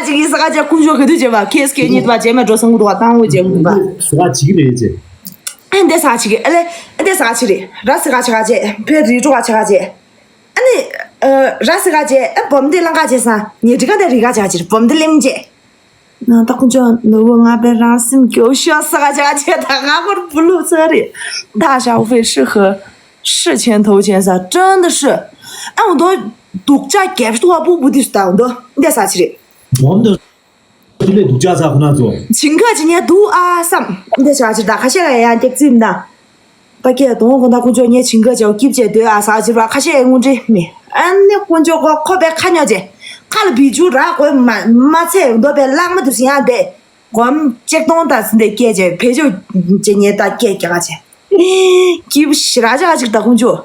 ལ་ཅིག་ཡིན་ཟེར་ག་བྱས། དཀོན་མཆོག་ག་དུས་བྱས་པ་ཁེས་ཁེས་གཉིས་པ་བྱས་མ་འགྲོ་སོང་འདུག་བ། བཏང་འོས་བྱས་འདུག་བ། ཟེར་ག་བྱེད་ཀྱི་རེད་ཅེས། ཨ་འདི་ཟེར་ག་བྱེད་ཀྱི། ཨ་ལེ་ཨ་འདི་ཟེར་ག་བྱེད་རེད། ར་ཟེར་ག་བྱེད་ག་བྱས། བོད་རི་འགྲོ་ག་བྱེད་ག་བྱས། ཨ་ནི། ཨ། ར་ཟེར་ག་བྱས། ཨ་བོམ་འདི་ལང་ག་བྱས་སང་ཉེ་འགྲིག་ག་འདི་རི་ག་བྱེད་ག་བྱེད་བོམ་འདི་ལེམ་བྱས། ན་ད་དཀོན་མཆོག་ནོར་བུ་ང་པའི་རང་སེམས་སྐྱོ་ཤོག་ཟེར་ག་བྱེད་ག་བྱས། ད་ང་ཁོར་བུ་ལུག་ཚ་རེད། 大小费适合事前投钱 ཟེར་真的是། ཨ་འོ་དོ། སྡུག་ཅག་རྒྱབ་ཏུ་བ་སྤུ་བུ་དུས་ད་འོ་དོ་འདི་ཟེར་ག་བྱེད་རེད། བོམ་འདི། དེ་ལས་སྡུག་ཅག་ཚ་ཁོ་ན་ཚོ། བྱིན་ག་བྱེད་ཉེ་འདུག་ཨ་བསམ། འདི་ཟེར་ག་བྱེད་ད་ཁ་ཤས་ལ་ཡང་སྐྱག་རྫུན་ད། ད་སྐད་གཏོང་གོ་ད་དཀོན་མཆོག་ངས་བྱིན་ག་བྱེད་སྐྱིབ་བྱས་སྡོད་ཨ་ཟེར་ག་བྱེད་པ་ཁ་ཤས་དངོས་འབྲེལ་མེད། ཨ་ནི་དཀོན་མཆོག་ཁོ་ཁོ་པའི་ཁ་ཉོ་བྱས། ཁ་ལ་བི་ཇུ་ར་གོས་མ་མ་ཚད་འདོད་པའི་གླང་མ་དུ་ཟིན་ཡང་བསྡད། གོམ་ཅེག་གཏོང་ད་ཟིན་ཏེ་སྐད་བྱས་བེད་སྤྱོད་བྱེད་ཉེ་ད་སྐད་རྒྱག་ག་བྱེད། སྐྱིབ་ཞི་ར་བྱེད་ག་བྱེད་ད་དཀོན་མཆོག་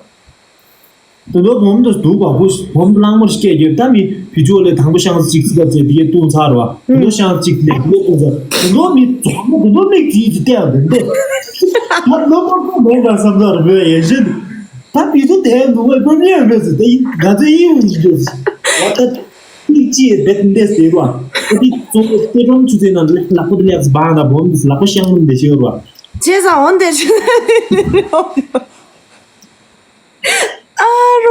དུ་ལོ་བོམ་དུ་སྡུག་པ་བུ་བོམ་གླང་མོར་སྐད་རྒྱབ་ད་མི་བི་ཇོ་ལས་དང་པོ་ཤང་གཅིག་སི་ཀ་ཙེ་དེ་གས་བཏུང་ཚར་བ། དུ་ལོ་ཤང་གཅིག་ལས་དེ་གས་བཏུང་ཚར། དུ་ལོ་མི་ཚོགས་མོ་དུ་ལོ་མིག་དེ་དེ་ལྟས་འདུག་འདུག་ད་ལོ་མོ་མོ་མེད་པར་བསམ་ཚར་བོད་ཡན་ཤན། ད་བི་ཇོ་དེ་འདུག་བས་བོམ་ཡོད་མེད་ཟེར་དེ་ཡིན་ང་ཚོའི་ཡིན་འདུག་བ། ད་མིག་ཅི་ཡེ་བེད་འདེད་ཟེར་བ། ད་དེ་ཚོགས་མོ་དེ་གྲོང་ཆུ་ཚོད་ནང་ལག་པ་དེ་ལེགས་སུ་བང་ད་བོམ་དུ་ལག་པ་ཤང་མོ་འདེད་ཤེས་བ། བྱས་ཙང་འོན་ཏེ་ཨ་རོ།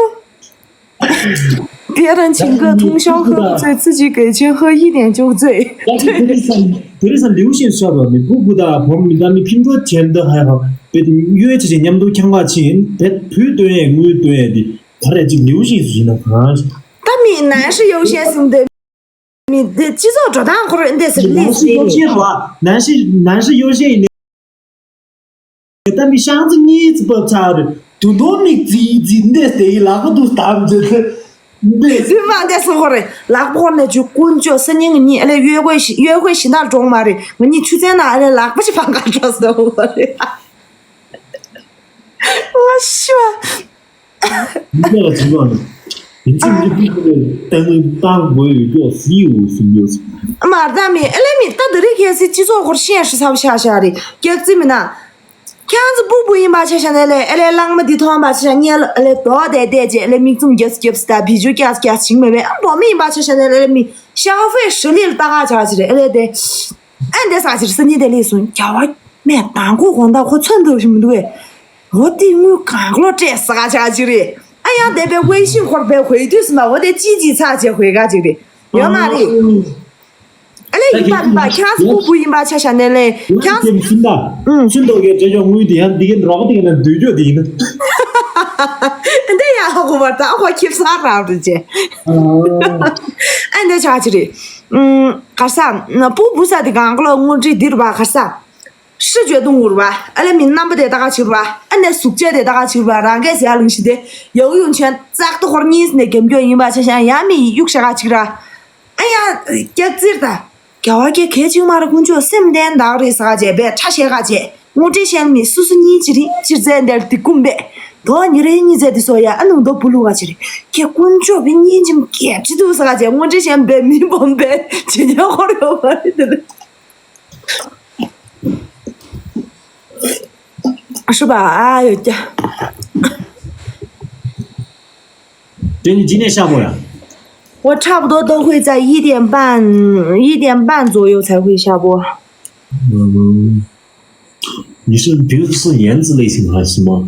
别人请客通宵喝不醉，自己给钱喝一点就醉。 ཡ་ཅིག་དེ་རིང་སང་དེ་རིང་སང་ལེའུ་ཤེས་སུ་ཆགས་པ་མི་བུ་བུ་དང་བོམ་མི་དང་མི་ཕིན་གྲོ་ཆེན་འདི་ཧའི་ཧ་བེད་གཡོལ་ཆེ་ཆེ་མཉམ་དུ་ཁྱང་བ་ཕྱིན་བེད་བུ་སྟོན་ཡས་དངུལ་སྟོན་ཡས་འདི་ག་རེ་ཅིག་ལེའུ་ཤེས་སུ་ཡིན་ན་གང་ད་མི་ནན་ཧྲི་ཡོ་ཤེས་སུ་འདི་མི་འདི་སྤྱི་ཚོགས་འགྲོ་སྟངས་ཁོ་རེ་འདི་ཟེར་ནན་ཧྲི་ཡོ་ཤེས་ར་ནན་ཧྲི་ནན་ཧྲི་ཡོ་ཤེས་ཡིན། ད་མི་ཤང་ཙི་གཉིས་ཙི་བབ་ཚར་རེད། དུ་འདོ་མིག་ཙི་ཙི་འདས་དེ་ཡི་ལག་པ་དུ་དམ་ཙི་ཙི་འདས། ཙི་མ་འདས་སོ་ཧོ་རེད། ལག་པ་ཧོར་ནས་ཇུ་དཀོན་མཆོག་སང་ཉིན་ང་གཉིས་ཨ་ལས་གཡོལ་དགོས་ཤི་གཡོལ་དགོས་ཤི་ན་གྲོང་མ་རེད། ང་གཉིས་ཆུ་ཚན་ན་ཨ་ལས་ལག་པ་ཞིག་ཕང་ག་འགྲོ་སོ་ཧོ་རེད། ང་ཤི་བ། མི་ལ་ཅི་ལ་ནི། ཡིན་ཅི་མི་ཕི་ཁོ་ལས་ཏང་ཏང་དགོས་ཡོད་ཀྱོ་སི་ཡོ་སི་ཡོ་སི། མར་ད་མི་ཨ་ལས་མི་ད་འདི་རིགས་གལ་སྲིད་སྤྱི་ཚོགས་ཧོར་ཤེས་ཧྲི་ཚབ་ཤ་ཤ་རེད་སྐྱག་རྫི་མི་ན། ཁྱང་ཙི་སྤུ་སྤུ་ཡིན་པ་ཆ་ཤ་ནས་ལས་ཨ་ལས་གླང་མ་འདི་མཐོང་པ་ཆ་ཤ་ཉལ་ཨ་ལས་རྡོ་དེ་དེ་རྗེས་ཨ་ལས་མིག་བཙུམ་རྒྱབ་རྒྱབ་སི་ད་བི་ཇུ་སྐྱག་སྐྱག་ཞིག་མེད་པས་ཨ་འབོ་མི་ཡིན་པ་ཆ་ཤ་ནས་ལས་ཨ་ལས་མི་ཤ་ཧྥེ་ཧྲི་ལིལ་ལྟ་ག་ཆ་ཆི་རེད་ཨ་ལས་དེ། ཨ་འདི་ས་ཆི་རེད་སི་ནི་དེ་ལས་སུ་རྒྱ་བ་མེད་དང་ཁོ་གོང་ད་ཁོ་ཚོན་ཐུབ་ཞིག་མི་འདུག་གས། འོ་དེ་དངུལ་གང་ལོ་སྤྲད་ས་ག་ཆ་ཆི་རེད་ཨ་ཡང་དེ་པའི་ཝེ་ཤིང་ཁོར་པའི་ཧོས་དུས་སུ་མ་འོ་དེ་ཅི་ཅི་ཚ་ཆེ་ཧོས་ག་ཆི་རེད་ཡོད་མ་རེད། ཨ་ལས་ཡིན་པ་རེད་པ་ཁྱང་སྤུ་སྤུ་ཡིན་པ་ཆ་ཤ་ནས་ལས་ཁྱང་སྤུ་སུན་ད། ཨུ། སུན་ད་གའི་ཅེ་ཅོ་དངུལ་དེ་ཡང་འདི་གའི་རོགས་དེ་ག་ན་འདུས་རྒྱུ་དེ་ཡིན། འདི་ཡང་ཧ་གོ་བར་ད་ཁོ་ཁྱིབ་ས་རག་རེད་ཅེ། ཨ་འདི་ཆ་ཆི་རེད། ཨུ། གར་ས་སྤུ་སྤུ་ས་དེ་གང་ག་ལོ་དངུལ་འདྲི་འདིར་བ་གར་ས། ཧྲི་བརྗོད་གཏོང་དགོས་རེད་པ། ཨ་ལས་མི་རྣམ་པ་དེ་ད་ག་ཅིག་རེད་པ། ཨ་ནས་གཟུགས་བྱད་དེ་ད་ག་ཅིག་རེད་པ། རང་སྐད་ཟེར་ཡ་ལང་ཤི་དེ་ཡག་ཡོང་ཆེན་ཙག་ཏུ་ཧོར་གཉིས་ནས་གེམ་སྐྱོན་ཡིན་པ་ཆ་ཤང་ཡ་མི་ཡི་གཡུག་ཤ་ག་ཅིག་ར། ཨ་ཡ་སྐྱག་རྫིར་ད། རྒྱ་བར་སྐད་གལ་ཆེན་མ་རེད་དཀོན་མཆོག་སེམས་ལྡན་དག་རེད་ཟ་ག་བྱས་པས་ཁྲ་བཤད་ག་བྱས། དངོས་འབྲེལ་ཤན་མི་སུ་སུ་གཉིས་ཅི་རིང་ཕྱིར་ཚད་འདིར་འདི་ཀུམ་པས། དོ་ཉི་རེ་གཉིས་ཚད་འདི་སོ་ཡ་ཨ་ནུ་མདོ་བུ་ལུ་ག་ཅི་རེད། ཁྱེད་དཀོན་མཆོག་བི་གཉིས་འཇིམ་སྐྱེབ་ཅི་འདུག་ཟ་ག་བྱས། དངོས་འབྲེལ་ཤན་པས་མི་སྦོམ་པས་ཇི་ཉག་ཧོར་ཡོད་པ་རེད་དེ།是吧？哎呦，这 这你几点下播呀？我差不多都会在一点半，一点半左右才会下播。嗯，你是平时是颜值类型还是什么？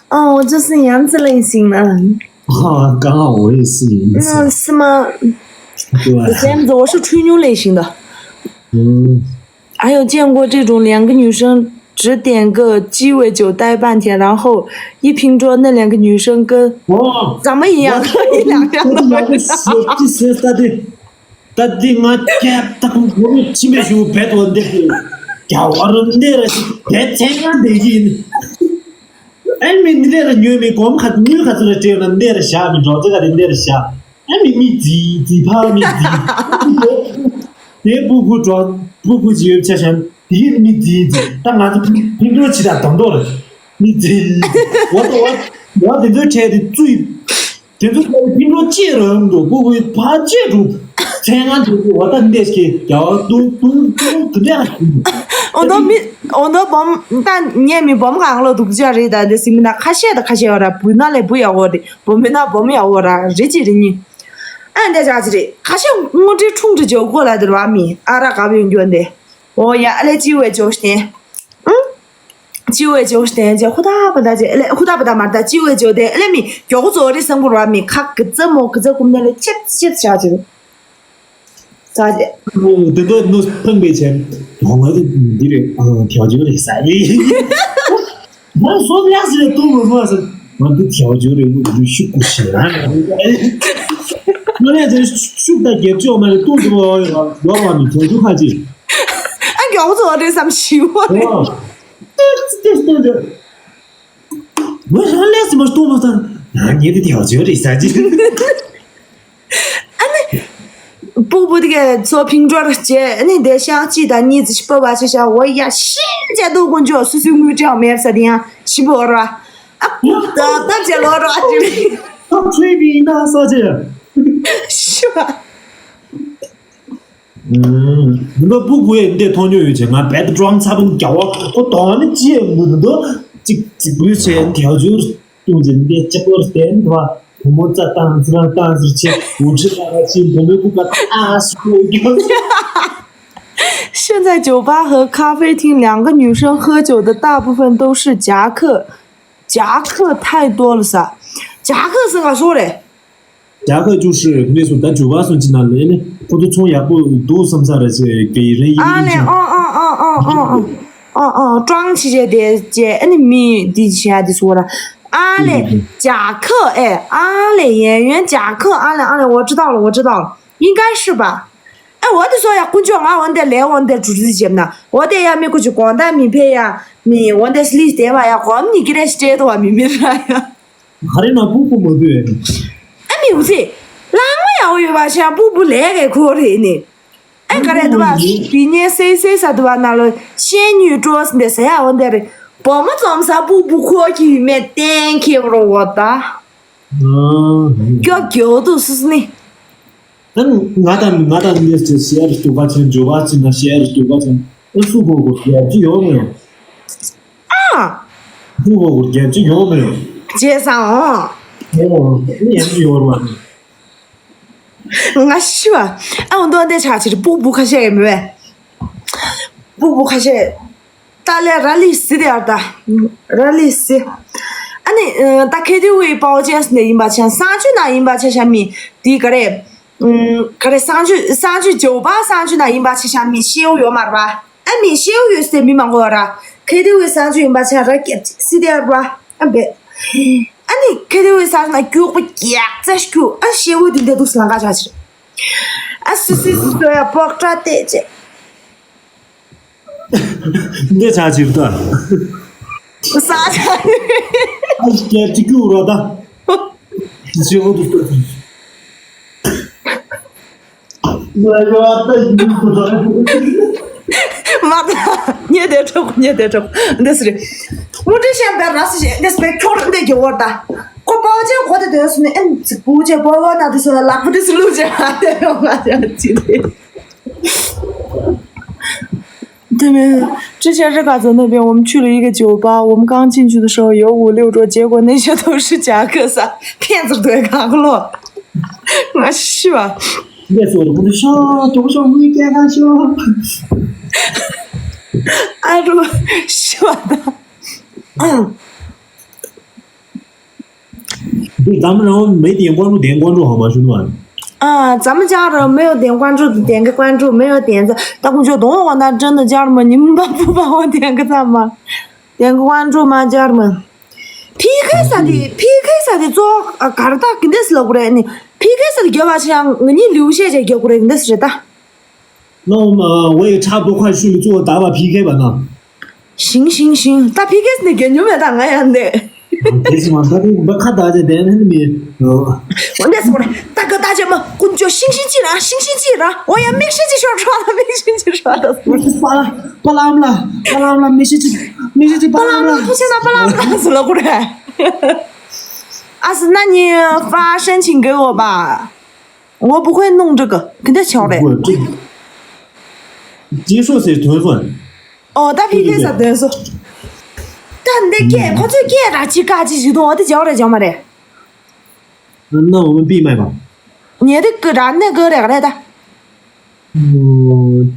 嗯，我就是颜值类型的。啊，刚好我也是颜值。嗯，是吗？对吧？我是吹牛类型的。嗯，还有见过这种两个女生只点个鸡尾酒待半天，然后一拼桌那两个女生跟哦，咱们一样，一两样的。这两个死，这死他的，他的我天，他跟我们青梅竹马多的，叫我们那个别千万得劲。哎，没你那个女没光看，女看出来这样的，那个下面着这个的，那个下。 ཨ་མི་མི་རྫི་རྫི་ཕ་མི་རྫི། དེ་སྤུ་གུ་འགྲོ་སྤུ་གུ་ཅི་ཡོད་ཆ་ཤན་དེ་མི་རྫི་རྫི། ད་ང་ཚོ་ཕིང་ཕིང་གྲོ་ཅི་ད་དམ་དོ་རེད། མི་རྫི། འོ་ད་འོ་འོ་དེ་ཚོའི་གྲས་དེ་བཙུད། དེ་ཚོ་ཕིང་གྲོ་ཅི་རང་འགྲོ་སྤུ་གུའི་ཕ་ཅི་འགྲོ། ཚེ་ང་འདི་འོ་ད་འདེད་ཀྱི་རྒྱ་བ་ཏུང་ཏུང་ཏུང་དེ་འདྲ། འོ་ད་མི་འོ་ད་བོམ་ད་ཉེ་མི་བོམ་གང་ལོ་འདུག་ཅག་རེད། ད་འདི་སིང་མི་ན་ཁ་ཤས་ད་ཁ་ཤས་ཡོད་ར། བུ་ན་ལས་བུ་ཡག་པོ་རེད། བོམ་མི་ན་བོམ་ཡག་པོ་ར་རེད་ཅི་རེད་ཉི། ཨ་འདྲ་ཅག་ཅི་རེད། ཁ་ཤས་དངོས་འབྲེལ་ཁྲུང་ཁྲི་ཇོ་གོ་ལ་དེར་བ་མི་ཨ་ར་ག་བའི་འགྱོ་འདི། འོ་ཡ་ཨ་ལེ་ཅི་བའི་ཇོ་ཤྟེན། ཨུ། ཅི་བའི་ཇོ་ཤྟེན་ཅེ་ཧུ་ད་པ་ད་ཅེ་ཨ་ལེ་ཧུ་ད་པ་ད་མར་ད་ཅི་བའི་ཇོ་དེ་ཨ་ལེ་མི་མགྱོགས་ཚོ་རི་སང་པོར་བ་མི་ཁ་གི་ཙ་མོ་གི་ཙ་ཀུམ་ནེ་ལེ་ཆེབ་ཆེབ་ཆ་ཅི། ས་ཅེ། དེ་ཚོ་ནུ་ཕང་པའི་ཆེན། ང་ཚོ་འདི་རེད། ཨ་དེའོ་ཇོ་རེད་ས་ཡི། ང་སོ་ལ་སི་ལ་ཏུ་མོ་མ་སི། ང་འདི་དེའོ་ཇོ་རེད། ངུ་འདི་ཤུག་གུ་ཤི་ན། ང་ལས་ཚེ་ཤུག་ད་རྒྱབ་ཅོག་མ་རེད། ཏུ་ཏུ་ལོ་ལོ་བ་མི་དེའོ་ཇོ་ཁ་ཅི། ཨ་མགྱོགས་ཚོ་རི་སམ་ཤི་བོ་རེད། ཏེ་ཏེ་ཏེ་ཏེ། ང་ཧ་ལས་སི་མ་ཏུ་མོ་ད། ང་ངེ་འདི་དེའོ་ཇོ་རེད་ས་ཅི། སྤུ་གུ་དེ་གའི་ཚོ་ཕིང་གྲོར་བྱས་ནི་དེ་ཤག་ཅི་དང་གཉིས་ཙི་སྤོ་བ་ཆེ་ཤག་འོ་ཡ་ཤིན་ཅེ་དུ་ཀུན་ཅོ་སུ་སུའི་དངུལ་ཀྲང་མེར་ས་དེ་ཡང་ཤི་བོ་ར། ཨ་ཀུ་ད་ད་ཅེ་ལོ་ར་ཅི་རེད། ཁ་ཚོས་པའི་ན་ས་ཅེ། ཤི་བ། འདི་ལ་སྤུ་གུ་ཡས་འདི་མཐོང་ཉོ་ཡོད་ཅེ། ང་བེད་ཀྲོང་ཚ་བུང་རྒྱ་བ་ཁོ་དོ་ནི་ཅི་ཡས་མུ་འདུག་ཅིག་ཅིག་བུ་ཆེ་དེའོ་ཇོ། ཏུང་ཅེ་འདི་ཅི་ཀོར་སྟེན་དུ་བ། བུ་མོ་ཙ་ཏང་ཙི་རང་ཏང་ཙི་ཆེ་བུ་ཁྲི་ལ་ར་ཅི་བུ་མོ་ཀུ་ཀ་ཨ་སུ་ཀོ་གྱོ། 现在酒吧和咖啡厅两个女生喝酒的大部分都是夹克，夹克太多了撒。夹克是个啥嘞？ 夹克就是那种咱酒吧送进来的，那普通从也不都上啥的这给人一个印象。啊嘞，哦哦哦哦哦哦哦哦，装起这点这，哎，你们的钱的说了，啊嘞，夹克，哎，啊嘞，演员夹克，啊嘞啊嘞，我知道了，我知道了，应该是吧？哎，我的说呀，滚去啊，我得来，我得主持节目呢，我得呀，没过去广大米配呀，你我得是你得吧呀，我们你给他接的话，米米是呀。 ཧ་རེ་ན་སྤུ་གུ་མ་དུས་ཨེ་ནི། ཨ་མི་འུ་ཚེ། ལང་མ་ཡག་ཡོད་པ་ཤ་སྤུ་སྤུ་ལས་ཀའི་ཁོ་རེད་ནི། ཨེ་ག་རེ་དུ་བ། བི་ཉེ་སེ་སེ་ས་དུ་བ་ན་ལོ་ཤེ་ཉུ་ཀྲོས་འདི་ས་ཡ་འོ་འདི་རེད། བོ་མོ་ཙོམ་ས་སྤུ་སྤུ་ཁོ་གི་ཡུ་མེ་ཏན་ཁེ་རོ་བ་ད། ཀྱོ་ཀྱོ་དུ་སུ་སུ་ནི། ད་ང་དང་ང་དང་འདི་ཤེར་སྟོད་པ་ཆེན་ཇོ་བ་ཆེན་ན་ཤེར་སྟོད་པ་ཆེན་ཨེ་སུ་བོ་གོ་རྒྱབ་ཀྱི་ཡོད་མེད། ཨ། སུ་བོ་གོ་རྒྱབ་ཀྱི་ཡོད་མེད། ཇེ་སང་འོ། ཨོ་ནི་ཡང་ཡོད་མ་རེད། ང་ཤི་བ། ཨ་འོ་འདོན་དེ་ཆ་ཆེར་སྤུ་སྤུ་ཁ་ཤས་ཡོད་མེད། སྤུ་སྤུ་ཁ་ཤས། ཏཱ་ལའི་ར་ལི་སི་དེ་ཨར་ད། ར་ལི་སི། ཨ་ནི་ད་ཁེ་ཏི་ཝེ་པའོ་ཅན་སི་ནས་ཡིན་པ་ཆ་སང་ཆུ་ན་ཡིན་པ་ཆ་ཤ་མི་དེ་ག་རེ། ག་རེ་སང་ཆུ་སང་ཆུ་ཇོ་བ་སང་ཆུ་ན་ཡིན་པ་ཆ་ཤ་མི་ཤེའུ་ཡོད་མ་ར་བ། ཨ་མི་ཤེའུ་ཡོད་སེ་མི་མང་གོ་ར། ཁེ་ཏི་ཝེ་སང་ཆུ་ཡིན་པ་ཆ་ར་སྐྱེབ་སི་དེ་ཨར་བ་ཨ་བེ། ཨ་ནི་ཁེ་ཏི་ཝེ་སང་ཆུ་ན་སྐྱུག་པ་རྒྱག་ཙ་སྐྱུག་ཨ་ཤེའུ་དེ་འདྲ་འདུག་སི་ལང་ཀ་ཆ་ཆེ། ཨ་སི་སི་སི་སོ་ཡ་པོག་ཏྲ་ཏེ་ཅེ། འདི་ཆ་ཅིག་ད། ས་ཆ། ཨ་ཀྱེ་ཅིག་ཀུ་ར་ད། ཅི་ཧོ་དུ། ལ་ཡོ་ཨ་ད་ཡིན་དུ་ད། མ་ད། ཉེ་དེ་གྲོགས་ཉེ་དེ་གྲོགས་འདི་སི་རེད། ཨུ་ཏི་ཤན་པའི་ར་སི་ཞེ་འདི་སི་པའི་ཁྱོར་འདི་གི་བོར་ད། ཁོ་པའོ་ཅན་གོ་དེ་དོན་སུ་ནི་ཨེམ་ཚིག་པུ་ཅེ་པོ་བོ་ད་དེ་སུ་ལ་ལག་པུ་དེ་སུ་ལུ་ཅེ་ཨ་དེ་ཡོང་ང་ཅེ་ཅི་རེད། དེ་མིན། 之前日卡则那边，我们去了一个酒吧，我们刚进去的时候有五六桌，结果那些都是夹克衫，骗子对卡克洛。我去吧。 ངས་སོ་དུ་ཤོ་དུ་ཤོ་མི་སྐྱེ་ཁ་ཤོ། ཨ་རུ་ཤོ་ད། འདི་咱们然后没点关注，点关注好吗，兄弟们？ ཨ། 咱们家人没有点关注的点个关注，没有点赞。大公就等我那真的家人们，你们帮不帮我点个赞吗？点个关注吗，家人们？ ཕི་ཁེ་ས་དེ་ཕི་ཁེ་ས་དེ་གཙོ་བོ་ག་རེ་ད་གི་འདི་སི་ལ་གུ་རེ་ནི་ཕི་ཁེ་ས་དེ་རྒྱབ་པ་ཆེ་ཡང་ང་གཉིས་ལིའུ་ཤེས་བྱས་རྒྱབ་གུ་རེ་འདི་སི་རེད་ད། 那我们我也差不多快去做打把P K吧呢。 行行行，ད་ཕི་ཁེ་ས་ནས་རྒྱབ་མྱོང་མེད་ད་ང་ཡང་ནས། 这是嘛，他那个看大家点那里面，呃， འདི་སི་གུ་རེ་ད་ག་ད་ཅེ་མ་ཀུན་ཅོ་ཤིང་ཤིང་ཅི་ར་ཤིང་ཤིང་ཅི་ར་འོ་ཡ་མིག་ཤིང་ཅི་ཤོར་ཤོར་ད་མིག་ཤིང་ཅི་ཤོར་ད། 我是巴拉巴拉姆拉巴拉姆拉，没事情没事情，巴拉姆拉。 不行了，不拉不拉死了，不然。啊，是，那你发申请给我吧，我不会弄这个，肯定巧的。 不，这接受谁同意？ ཨོ་ད་ཕི་ཁེ་ས་དོན་སོ། ད་འདི་སྐད་ཁོ་ཚོས་སྐད་ར་ཅི་ཀ་ཅི་ཞིག་དང་འོ་དེ་བྱའོ་རེད་བྱའོ་མ་རེད། 那我们闭麦吧。 ཉེ་དུ་ཀི་ར་ནི་ཀི་རེད་རེད་ད། 嗯，